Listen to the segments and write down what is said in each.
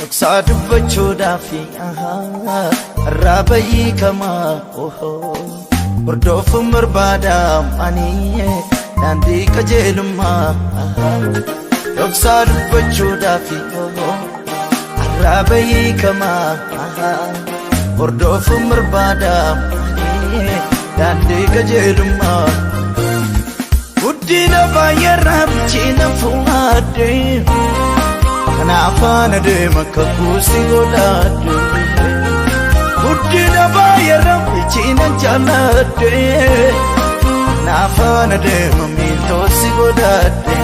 Dhoksaa dubbachuudhaaf irraa bayyiikamaa hordofuun barbaada ani daandii qajeelummaa. Dhoksaa dubbachuudhaaf irraa bayyiikamaa hordofuun barbaada ani daandii qajeelummaa. Guddina baay'eerraa bilchina fuudhee kanaaf ana deema akka kuusi godhadhe. Guddina baay'eerraa bilchina jaalladhe kanaaf ana deema miiltoosi godhadhe.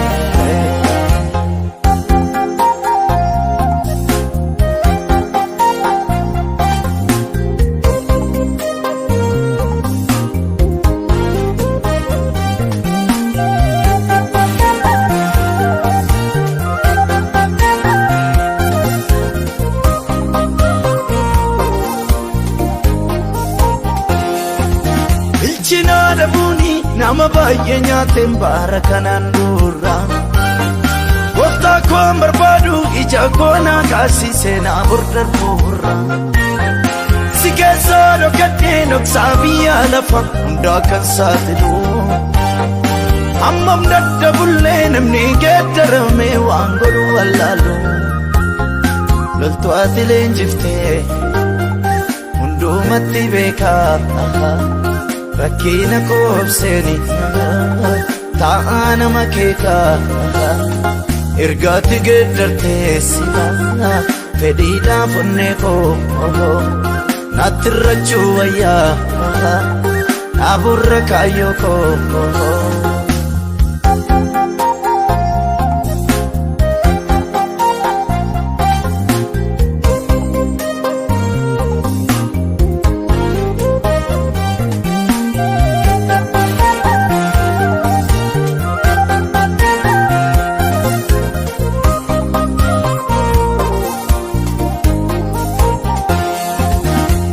Bilchina dhabuuni nama baay'ee nyaateen baara kanaan dura. Gooftaa koon barbaadu ija koo naa kaasisee naa burdarbuurra. Si keessaa dhokadhee dhoksaa biyya lafa hundaa kan saaxilu. Hammam daddabullee namni geeddarame waan godhu wallaalu. Loltuu ati leenjiftee hundumatti beekaa. Rakkina qoobseeni taa'aa nama keekaa ergaatti geeddartee sila fedhiidhaan fonnee koo natti irrachuu wayyaa dhaaburra kaayyoo koo.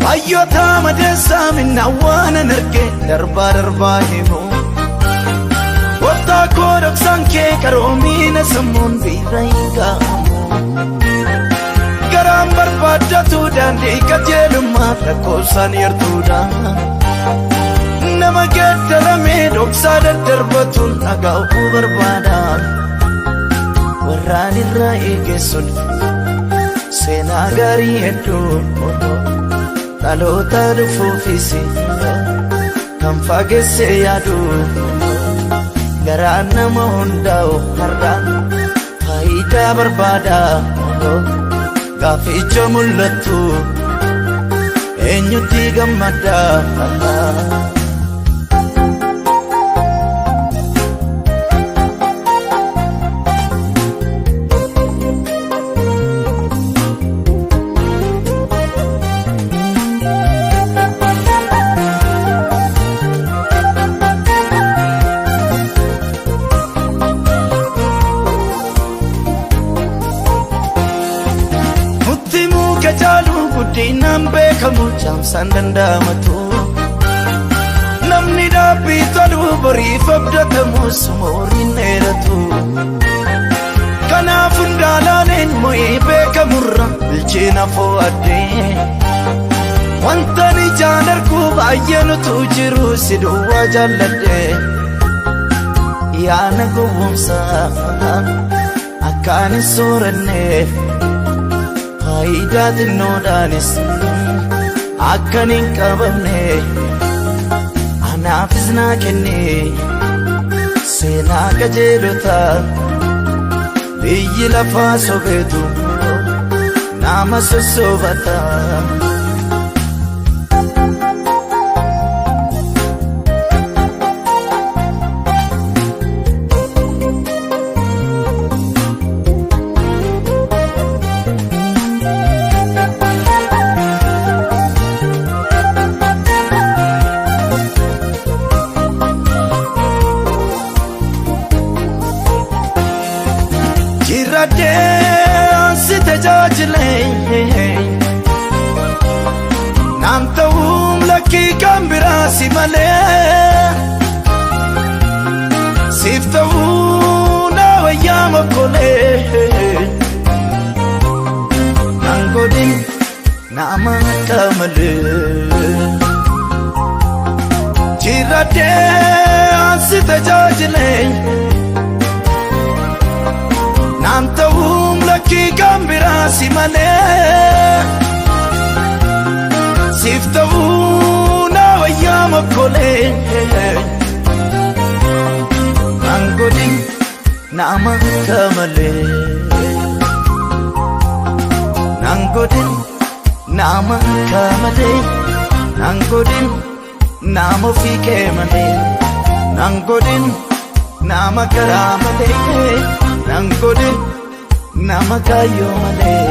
Hayyoota madeessaa minnaa waan arge darbaa darbaa himu. Gooftaa koo dhoksaan kee qaroomina sammuun biira hin kaa'amu. Garaan barbaaddatu daandii qajeelummaa lakkoofsaan yartuudha. Nama geeddaramee dhoksaa daddarbatuun dhaga'uu barbaada. Warraan irraa eegessuun seenaa gaarii hedduu dhaloota dhufuufis kan fageesse yaadu. Garaan nama hundaa'u har'a faayidaa barbaada. Gaaficha mul'attu eenyutti gammada? Mutti muka caalu guddinaan beekamu caamsaan danda'amatu. Namni dhaabbii tolu boriif abdatamu sumuriin dheeratu. Kanaaf hundaalaaleen mo'ee beekamurra bilchina fo'adhee. Wanta ijaan argu baay'ee nutu jiru si duwwaa jaalladhe. Yaana gowwoomsaa akkaan hin sooranneef faayidaa xinnoodhaanis akkan hin qabamne anaafis naa kenne seenaa qajeelotaa biyyi lafaa sobeetu nama sossobata. Jirradhee si tajaajilee naan ta'uun lakkii kan biraa si malee siif ta'uu na wayyaa mokkolee. godhin nama akka malee. Jirradhee ansi tajaajilee naan ta'uun lakkii kan biraa si malee. Siif ta'uu na wayyaa mokkolee. Naan godhin nama akka malee. Naan godhin nama akka malee. Naan godhin nama ofii kee malee. Naan godhin nama karaa malee. Naan godhin nama kaayyoo malee.